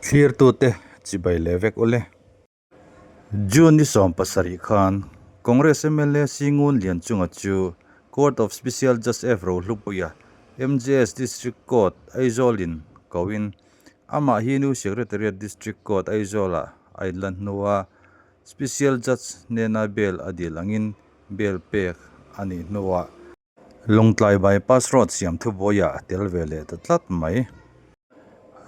Thlirtute chibai leh vek ule. June ni 17 khan Congress mla Singun Lianchunga chu Court of Special Judge F Rohlupuia MJS District Court Aizawl-in koin amah hi New Secretariat District Court Aizawl-ah a inlan hnua Special Judge hnena bail a dil angin bail pek a nih hnuah Lawngtlai Bypass Road siam thubuaiah a tel ve leh ta tlat mai.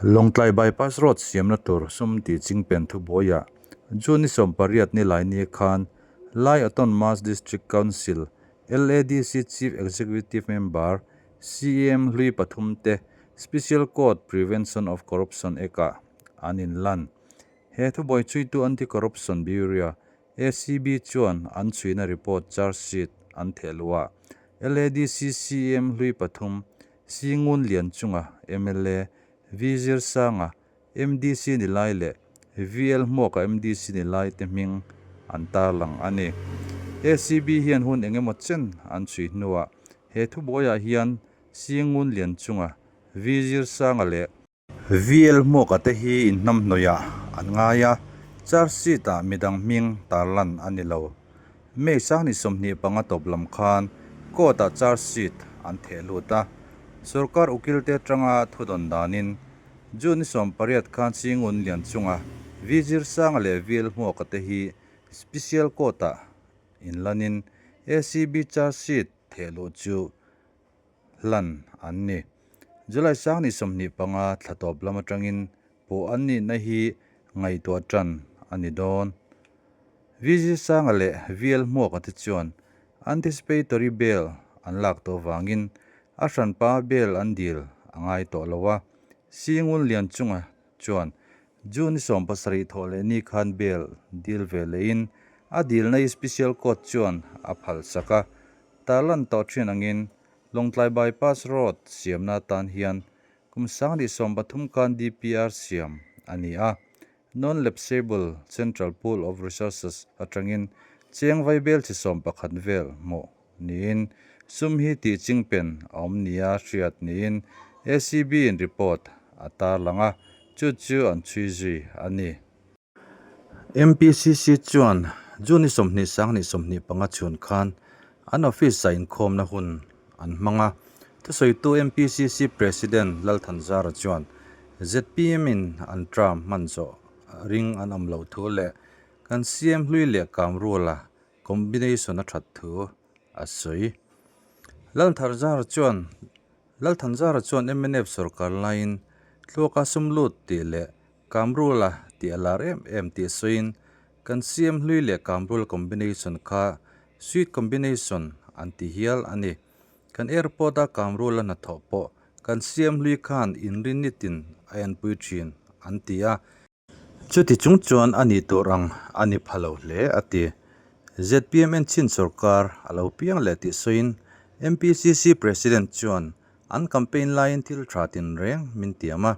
Lawngtlai Bypass Road siamna tur sum tih chingpen thubuaiah June ni 18 ni lai ni khan Lai Autonomous District Council, LADC, Chief Executive Member, CEM hlui pathum te Special Court Prevention of Corruption Act-ah an inlan. He thubuai chhuitu Anti-Corruption Bureau, ACB chuan an chhuina report charge sheet an theh luh a, LADC CM hlui pathum, Singun Lianchunga, mla, V Zirsanga, MDC ni lai leh VL Hmuaka MDC ni lai te hming an tarlang a ni. ACB hian hun eng emaw chen an chhui hnuah he thubuaiah hian Singun Lianchunga, V Zirsanga leh VL Hmuaka te hi inhnamhnawihah an ngai a, charge sheet-ah midang hming tarlan a ni lo. May 25 tawp lam khan court-ah charge sheet an theh lut a, sorkar ukilte atanga thudawn danin June ni 18 khan Singun Lianchunga, V Zirsanga leh VL Hmuaka te hi Special Court-ah inlanin ACB charge sheet theh luh chu hlan an ni. July 25 thla tawp lam atangin pawh an nihna hi ngaihtuah tan a ni dawn. VG Sanga leh VL Hmuaka te chuan anticipatory bail an lak tawh vangin a hranpa bail an dil a ngai tawh lo a, Singun Lianchunga chuan June ni 17 thawh leh ni khan bail dil ve lehin a dilna hi Special Court chuan a phalsak a, tarlan tawh thin angin Lawngtlai Bypass Road siamna atan hian kum 2013 khan DPR siam a ni a, Non-Lapsable Central Pool of Resources atangin cheng vaibel chi 11 vel hmuh niin sum hi tih chingpen a awm nia hriat niin ACB in report a tarlang a, chu chu an chhui zui a ni. MPCC chuan June ni 20 25 chhun khan an office-ah inkhawmna hun an hmang a. Thusawitu MPCC President Lalthanzara chuan ZPM-in an term hman zawh ring an awm loh thu leh kan CM hlui leh Kamrula combination a that thu a sawi. Lalthanzara chuan Lalthanzara chuan mnf sorkar laiin thluaka sum lut tih leh Kamrula tih a lar em em tih sawiin kan CM hlui leh Kamrula combination kha sweet combination an ti hial a ni. Kan airport a Kamrula hnathawh pawh kan CM hlui khan inrinnitin a enpui thin an ti a. Chuti chung chuan a nih tur ang a ni pha lo hle, a ti. Zpm enchin sorkar a lo piang leh tih sawiin MPCC President chuan an campaign laiin thil tha tinreng min tiam a,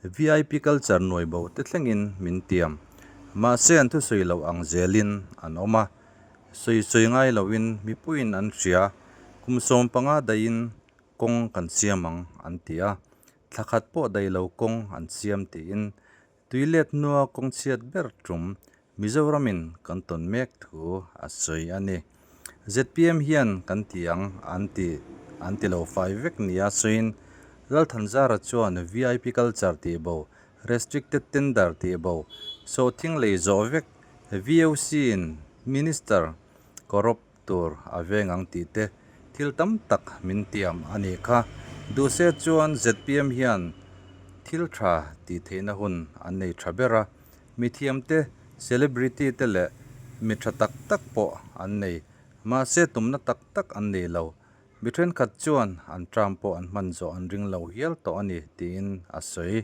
VIP culture nuai bo te thlengin min tiam. Mahse an thusawi loh ang zelin an awm a, sawi sawi ngai loin mipuiin an hria, kum 15 daihin kawng kan siam ang an ti a. Thla khat pawh daih lo kawng an siam tiin tui let hnua kawng chhiat ber tum Mizoramin kan tawn mek thu a sawi a ni. Zpm hian kan ti ang an ti an ti lo fai vek nia sawiin Lalthanzara chuan vip culture tih bo, restricted tender tih bo, sawhthing lei zawh vek, VOC in Minister corrupt tur a veng ang tih te thil tam tak min tiam a nih kha. Duhse chuan zpm hian thil tha tih theihna hun an nei tha ber a, mithiam te, celebrity te leh mi tha tak tak pawh an nei. Mahse tumna tak tak an nei lo. Mi thenkhat chuan an term pawh an hman zawh an ring lo hial tawh a ni tiin a sawi.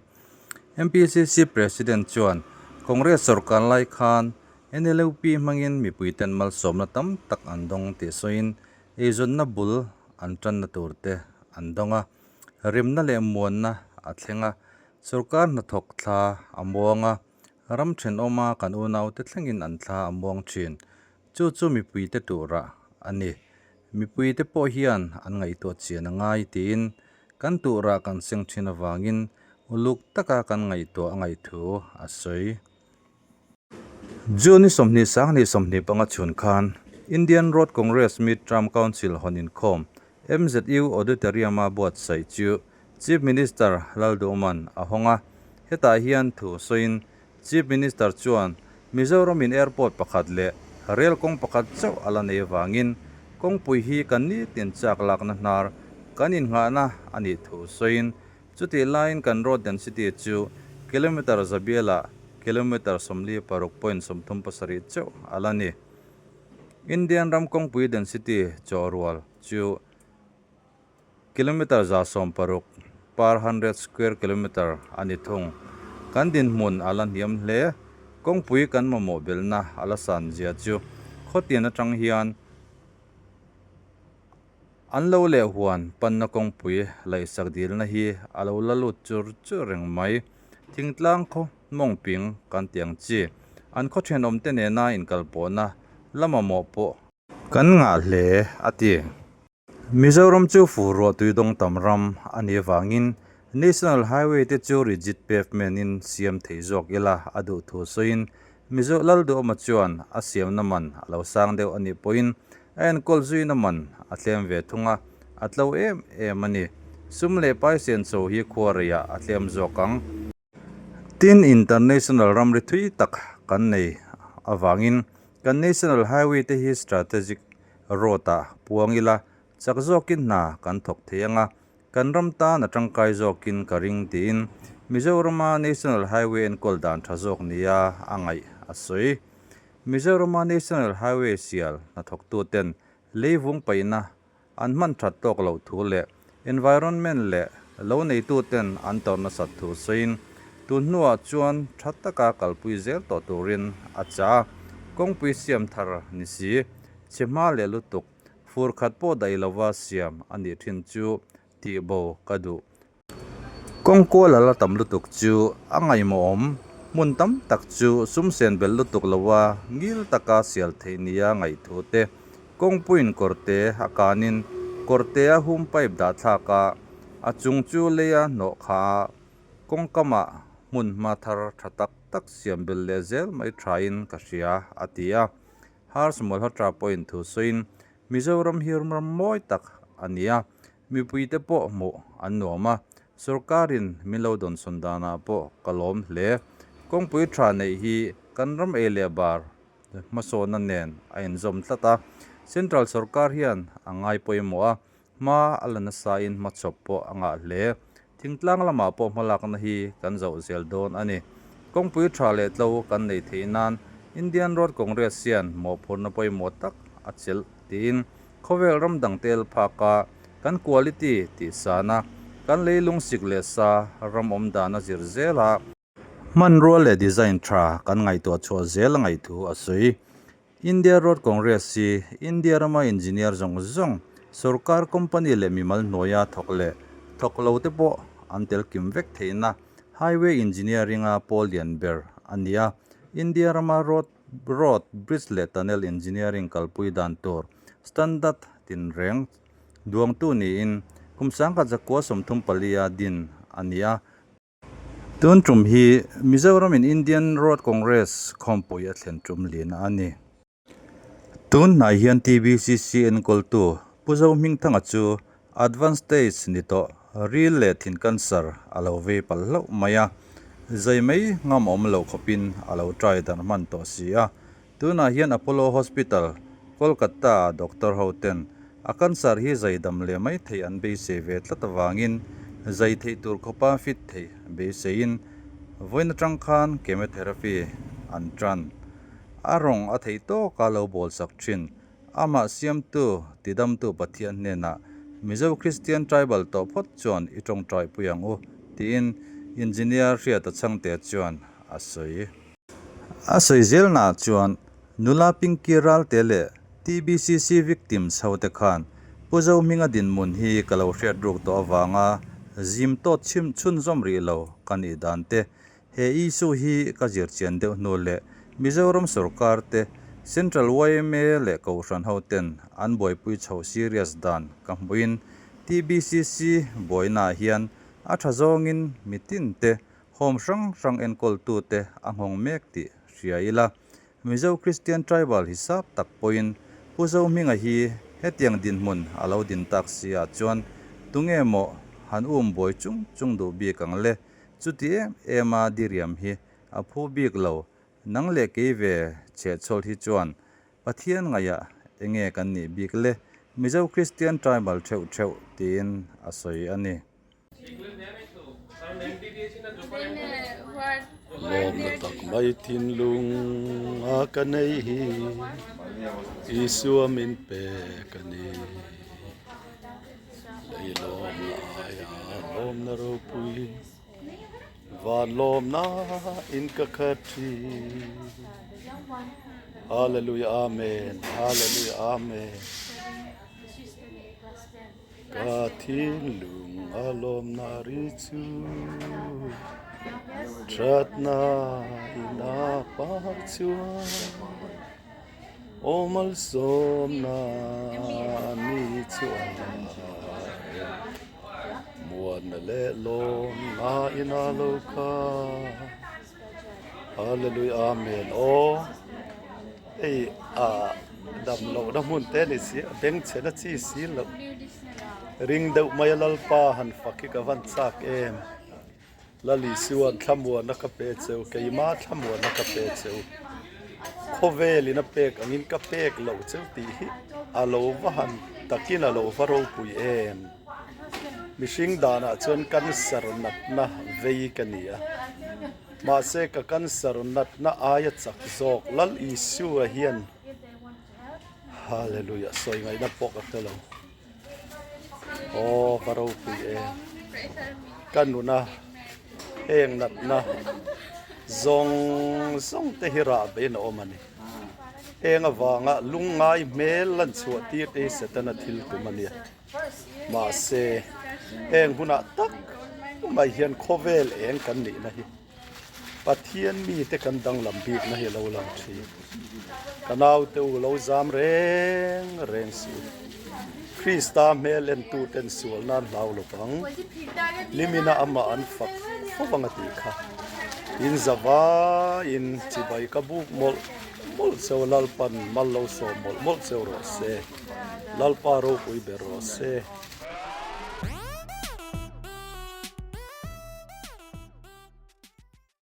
MPCC President chuan Congress sorkar lai khan NLUP hmangin mipuiten malsawmna tam tak an dawng tih sawiin eizawnna bul an tanna tur te an dawng a, remna leh muanna a thleng a, sorkar hnathawk thla a muang a, ram thenawma kan unaute thlengin an thla a muang thin. Chu chu mipuite turah a ni. Mipuite pawh hian an ngaihtuah chian a ngai tiin kan turah kan seng thin avangin uluk taka kan ngaihtuah a ngaih thu a sawi. June ni 20 sanghnih 25 chhun khan Indian Road Congress Mid Term Council hawn inkhawm MZU Auditorium-a buatsaih chu Chief Minister Lalduhman a hawng a, hetah hian thu sawiin Chief Minister chuan Mizoramin airport pakhat leh rail kawng pakhat chauh a la nei avangin kawngpui hi kan nitin chak lakna hnar kan innghahna a nih thu sawiin chutih laiin kan road density chu kilometre zabialah kilometre 46.37 chauh a la ni. Indian ram kawngpui density chaw rual chu Kilometre 160 per hundred square kilometre a ni thung. Kan dinhmun a la hniam hle. Kawngpui kan mamawh belhna a la san zia chu khawtian atang hian an lo leh huan panna kawngpui laihsak dilna hi a lo la lut chur chur reng mai. Thingtlang khaw mawngping kan ti ang chi. An khaw thenawmte nena inkalpawhna la mamawh pawh kan ngah hle a ti. Mizoram chu fur ruah tui dawng tam ram a nih avangin National Highway te chu rigid pavement in siam thei zawk ila a duh thu sawiin Mizo Lalduhawma chuan a siamna man a lo sang deuh a nih pawhin a enkawl zuina man a tlem ve thung a, a tlo em em a ni. Sum leh pai senso hi khuareiah a tlem zawk ang. Tin, international ramri thui tak kan nei avangin kan national highway te hi strategic road ah puang ila chak zawkin hna kan thawk thei anga kan ram tan a tangkai zawkin ka ring tiin Mizorama national highway enkawl dan tha zawk nia a ngaih a sawi. Mizorama national highway sial hnathawktuten leivung paihna An hman that tawk loh thu leh environment leh lo neituten an tawrh nasat thu sawiin tun hnuah chuan tha taka kalpui zel tawh turin a chah a. Kawngpui siam thar ni si, chhe hma leh lutuk, fur khat pawh daih lova siam a nih thin chu tihbo ka duh. Kawngkual a la tam lutuk chu a ngaihmawhawm, hmun tam tak chu sum sen belh lutuk lova ngil taka sial theih nia ngaihthu te, kawngpuiin kawrte a kanin kawrte a hum pipe dah thlak a, a chung chu leia hnawh kha a, kawngkamah hmun hma thar tha tak tak siam belh leh zel mai thain ka hria, a ti a. Harsh Malhotra pawhin thu sawiin, Mizoram hi ram mawi tak a ni a, Mipuite pawh hmuh an nuam a, sorkarin min lo dawnsawn danah pawh ka lawm hle. Kawngpui tha neih hi kan ram ei leh bar hmasawnna nen a inzawm tlat a, Central sorkar hian a ngai pawimawh a, hma a la nasain hmachhawp pawh a ngah hle. Thingtlang lamah pawh hmalakna hi kan zoh zel dawn a ni. Kawngpui tha leh tlo kan neih theih nan Indian Road Congress hian mawhphurhna pawimawh tak a chelh tiin Khawvel ram dang tel phaka kan quality tih sana kan leilung sik leh sa ram awm dan a zir zel a. Hmanrua leh design tha kan ngaihtuah chhuah zel a ngaih thu a sawi. India Road Congress hi India rama engineer zawng zawng, sorkar company leh mimal hnuaia thawk leh thawk lo te pawh an tel kim vek theihna highway engineering-a pawl lian ber a ni a. India rama road Road, Bridge leh Tunnel Engineering kalpui dan tur standard tinreng duangtu niin kum 1934 a din a ni a. Tun tum hi Mizoramin Indian Road Congress khawmpui a thlen tum lina a ni. Tun hnai hian TBCC enkawltu Pu Zohmingthanga chu Advanced stage ni tawh ril leh thin cancer a lo vei palh hlauh mai a, zai mai ngam awm lo khawpin a lo try darh hman tawh si a. Tunah hian Apollo Hospital, Kolkata-ah doctor ho ten a cancer hi zai dam leh mai theih an beisei ve tlat avangin zai theih tur khawpa fit theih beiseiin vawiin atang khan chemotherapy an tan. A rawng a theih tawka lo bawlsak thin. Amah siamtu, tidamtu Pathian hnenah Mizo Kristian Tribal tawh phawt chuan i tawngtai pui ang u, tiin Engineer Hriata Chhangte chuan a sawi. A sawi zelnaah chuan nula Pinky Ralte leh TBCC victims hote khan Pu Zohminga dinhmun hi ka lo hriat ruk tawh avanga zim tawt chhim chhunzawm rih lo ka nih dan te He issue hi ka zir chian deuh hnu leh Mizoram sorkar te, Central yma leh Kohhran ho ten an buaipui chho serious dan ka hmuhin TBCC buainaah hian A tha zawngin mitin te home hrang hrang enkawltute a nghawng mek tih hria ila. Mizo Christian Tribal hisap tak pawhin Pu Zohminga hi hetiang dinhmun a lo din tak si ah chuan tunge maw han um buai chung chung duh bik ang le? Chuti em em a diriam hi a phu bik lo. Nang leh kei ve chhehchhawl hi chuan Pathian ngaihah enge kan nih bik le? Mizo Christian Tribal theuh theuh tiin a sawi a ni. Lawmna tak mai thinlung a ka nei hi Isua min pek a ni. Lei lawmna aia lawmna ropui van lawmna in ka khat thin. Hallelujah Amen Hallelujah Amen. Ka thinlung a lawmna ri chu Thatna in a par chuan Aw malsawmna ni chuan Muanna leh lawmna in a lo khat Hallelujah Amen Aw hei ah dam lohna hmun te ni si a bengchhena chi si loh ring deuh mai a Lalpa han fak hi ka van chak em Lal Isuan thlamuanna ka pe cheu keimah thlamuanna ka pe cheu khawvelin a pek angin ka pek loh cheu tih hi a lo va han takin a lo va ropui em. Mihring danah chuan cancer natna vei ka ni a, mahse ka cancer natna aia chak zawk Lal Isua hian Hallelujah sawi ngaihna pawh ka hre lo. Aw ka ropui e, ka nuna heng natna zawng zawng te hi rah bein a awm a ni. Heng avanga lungngai hmel lan chhuah tir te hi Setana thil tum a nia. Mahse, heng hunah tak mai hian khawvel eng kan nihna hi Pathian mite kan danglam bikna hi a lo lang thin. Ka naute u lo zam reng reng suh u. Krista hmel entuten sual nan hlau lo vang. Limina amah an fak fo vang a tih kha. In zavaiin chibai ka buk mawlh mawlh cheu Lalpan mal lo sawm mawlh mawlh cheu rawh se. Lalpa ropui ber rawh se.